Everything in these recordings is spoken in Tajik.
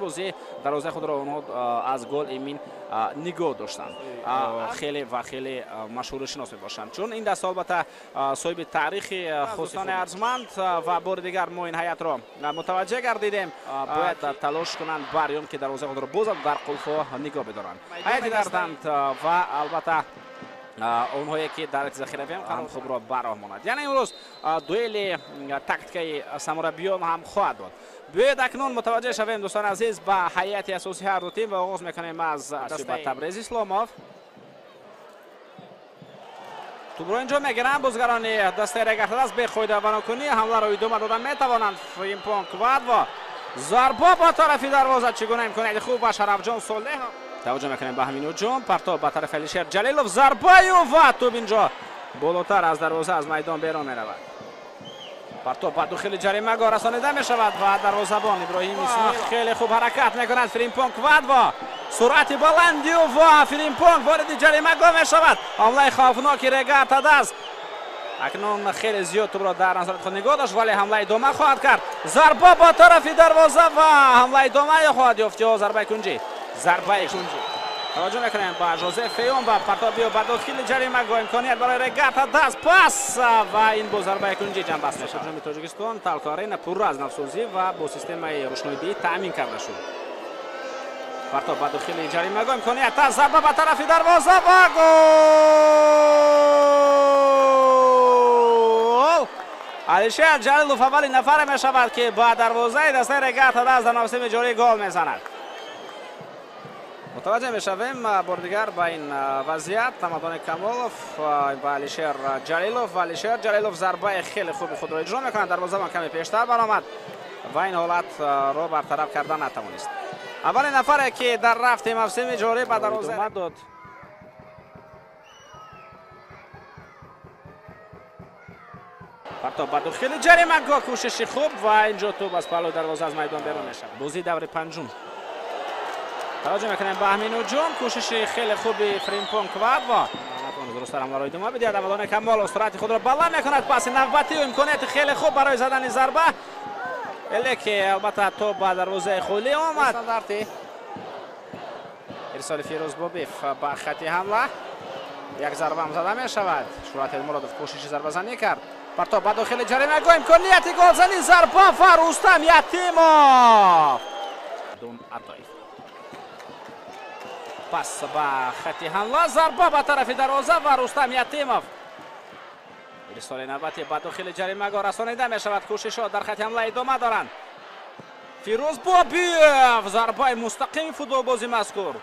Бозӣ дарвозаи худро онҳо аз гол эмин нигоҳ доштанд. Хеле ва хеле машҳуру шинос мебошанд, чун ин даста албатта соҳиби таърихи хусусони арзманд ва бори дигар мо ин ҳайатро мутаваҷҷеҳ гардидем. Бояд талош кунанд барои он ки дарвозаи худро бозам дар қулфҳо нигоҳ бидоранд. Ҳайати гарданд ва албатта онҳое ки дар захиравиам қарор хубро ба роҳ монад. Яъне имрӯз дуэли тактикаи самурабиён ҳам хоҳад буд. Биёед акнун мутаваҷҷеҳ шавем, дӯстони азиз, ба ҳайати асосии ҳар ду тим ва оғоз мекунем аз дастаи Табрез Исломов. Тӯбро инҷо мегиранд бозигарони дастаи Регар-ТадАЗ беқоида ва нокунӣ ҳамларо идома дода метавонанд. Фримпонг Квадво зарба ба тарафи дарвоза, чӣ гуна имконияти хуб ба Шарафҷон Солеҳов. Таваҷҷӯҳ мекунем ба ҳамин ҳуҷум. Партов ба тарафи Алишер Ҷалилов, зарбаю ва тӯб инҷо болотар аз дарвоза аз майдон берун меравад. Партов ба дохили ҷаримагоҳ расонида мешавад ва дарвозабон Иброҳим Исмоилов хеле хуб ҳаракат мекунад. Фримпонг Квадво суръати баландию ва Фримпонг вориди ҷаримагоҳ мешавад. Ҳамлаи хавфноки Регар-ТадАЗ акнун хеле зиёд тӯбро дар назорати худ нигоҳ дошт, вале ҳамла идома хоҳад кард. Зарба ба тарафи дарвоза ва ҳамла идома хоҳад ёфт. Ё зарбаи кунҷӣ, зарбаи кунҷӣ. Таваҷҷӯҳ мекунем ба Жозеф Феюн ва партоб ба дохили ҷаримагоҳ, имконият барои Регар-ТадАЗ, пас ва ин бо зарбаи кунҷӣ ҷамъбаст мешавад. Ҷоми Тоҷикистон Талко Арена пурра аз навсозӣ ва бо системаи рӯшноидиҳӣ таъмин карда шуд. Партоб ба дохили ҷаримагоҳ, имконият аст, зарба ба тарафи дарвоза ва гол! Алишер Ҷалилов аввалин нафаре мешавад, ки ба дарвозаи дастаи Регар-ТадАЗ дар мавсими ҷорӣ гол мезанад. Мутаваҷҷеҳ мешавем бори дигар ба ин вазъият. Тамаддони Камолов ва Алишер Ҷалилов ва Алишер Ҷалилов зарбаи хеле хуби худро иҷро мекунад. Дарвозабон каме пештар баромад ва ин ҳолатро бартараф карда натавонист. Аввалин нафаре ки дар рафти мавсими ҷорӣ ба дарвоза дод. Партов ба дохили ҷаримагоҳ, кӯшиши хуб ва инҷо тӯб аз паҳлӯи дарвоза аз майдон берун мешавад. Бозии даври панҷум. Таваҷҷӯҳ мекунем ба ҳамин ҳуҷум. Кӯшиши хеле хуби Фримпонг Квадво дурусттар ҳамларо идома бидиҳад. Амалони Камолов суръати худро баланд мекунад. Паси навбатию имконияти хеле хуб барои задани зарба, леки албатта тӯб ба дарвозаи холӣ омад. Ирсоли Фирӯз Бобиев ба хати ҳамла, як зарба ҳам зада мешавад. Шӯҳрат Элмуродов кӯшиши зарбазанӣ кард. Партов ба дохили ҷаримагоҳ, имконияти голзанӣ, зарба ва Рустам Ятимов. Дун Атоев пас ба хати ҳамла, зарба ба тарафи дарвоза ва Рустам Ятимов. Ирсоли навбатӣ ба дохили ҷаримагоҳ расонида мешавад. Кӯшишҳо дар хати ҳамла идома доранд. Фирӯз Бобиев зарбаи мустақими футболбози мазкур.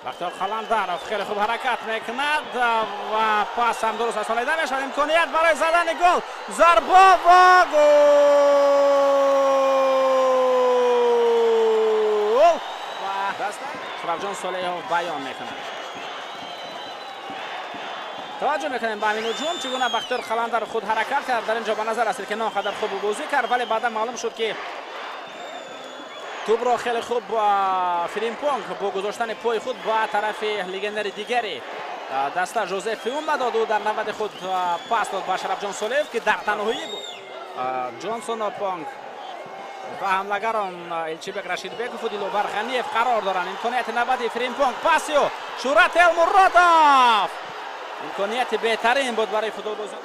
Бахтиёр Қаландаров хеле хуб ҳаракат мекунад ва пас ҳам дуруст расонида мешавад. Имконият барои задани гол, зарба ва гол! Шарафҷон Солеҳов баён мекунад. Таваҷҷӯҳ мекунем ба ҳамин ҳуҷум, чӣ гуна Бахтиёр Қаландаров худ ҳаракат кард. Дар ин ҷо ба назар расид, ки наонқадар хуб бозӣ кард, вале баъдан маълум шуд, ки тӯбро хеле хуб Фримпонг бо гузоштани пои худ ба тарафи легионери дигари даста Жозеф Феюн дод. Ӯ дар навбати худ пас дод ба Шарафҷон Солеҳов, ки дар танҳоӣ буд. Ҷонсон Опонг ва ҳамлагарон Элчибек Рашидбекову Диловар Ғаниев қарор доранд. Имконияти навбати Фримпонг, пасио Шӯҳрат Элмуродов. Имконияти беҳтарин буд барои футболбозон.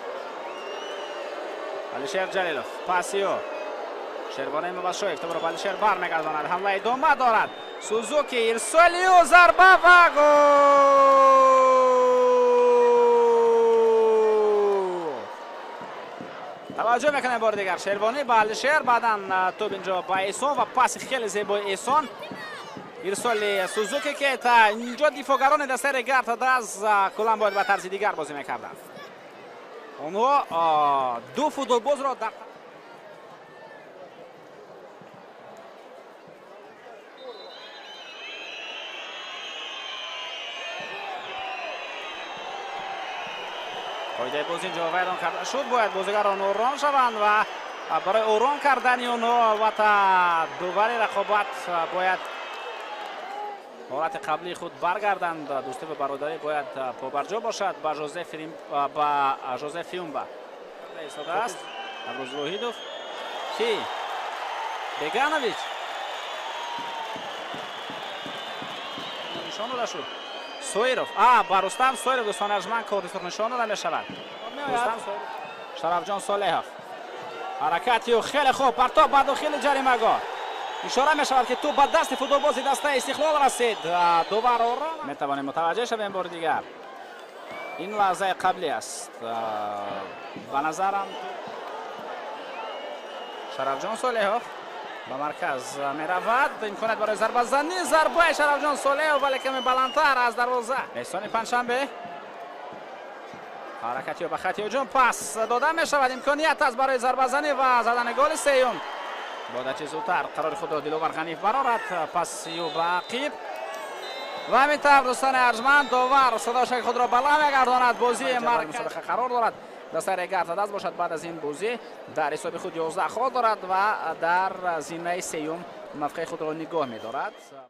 Алишер Ҷалилов, пасио Шервонаи Мубашшоев тӯбро ба Алишер бармегардонад. Ҳамла идома дорад. Сузуки, ирсолиу, зарба ва гол! Таваҷҷӯҳ мекунем бори дигар. Шервонӣ ба Алишер, баъдан тӯб инҷо ба Эҳсон ва паси хеле зебои Эҳсон. Ирсоли Сузуки, ки та инҷо дифоъгарони дастаи Регар-ТадАЗ куллан бояд ба тарзи дигар бозӣ мекарданд. Онҳо ду футболбозро дар қоидаи бозӣ инҷо вайрон карда шуд. Бояд бозигарон ором шаванд ва барои ором кардани онҳо албатта дувари рақобат бояд ҳолати қаблии худ баргарданд. Дӯстӣ ва бародарӣ бояд побарҷо бошад. Ба Жозеф Фиумба истодааст Наврӯз Воҳидов. Ки? Беганович. Нишон дода шуд. Соиров. Ба Рустам Соиров дӯстони арҷманд корти сурх нишон дода мешавад. Рустам Соиров. Шарафҷон Солеҳов. Ҳаракати ӯ хеле хуб, партоб ба дохили ҷаримагоҳ. Ишора мешавад, ки тӯп ба дасти футболбози дастаи Истиқлол расид. Довар ором. Метавонем мутаваҷҷеҳ шавем бори дигар. Ин лаҳзаи қаблӣ аст. Ба назарам Шарафҷон Солеҳов ба марказ меравад. Имконият барои зарбазанӣ. Зарбаи Шарафҷон Солеҳов, вале каме баландтар аз дарвоза. Эҳсони Панҷшанбе. Ҳаракати ӯ ба хати ҳуҷум пас дода мешавад. Имконият аст барои зарбазанӣ ва задани голи сеюм. Бояд чӣ зудтар қарори худро Диловар Ғаниев барорад. Паси ӯ ба ақиб. Ва ҳамин тавр дӯстони арҷманд, довар садошаки худро баланд мегардонад. Бозии мусобиқа қарор дорад. Дастаи Регар даст бошад баъд аз ин бозӣ дар ҳисоби худ 11 хол дорад ва дар зинаи сеюм мавқеи худро нигоҳ медорад.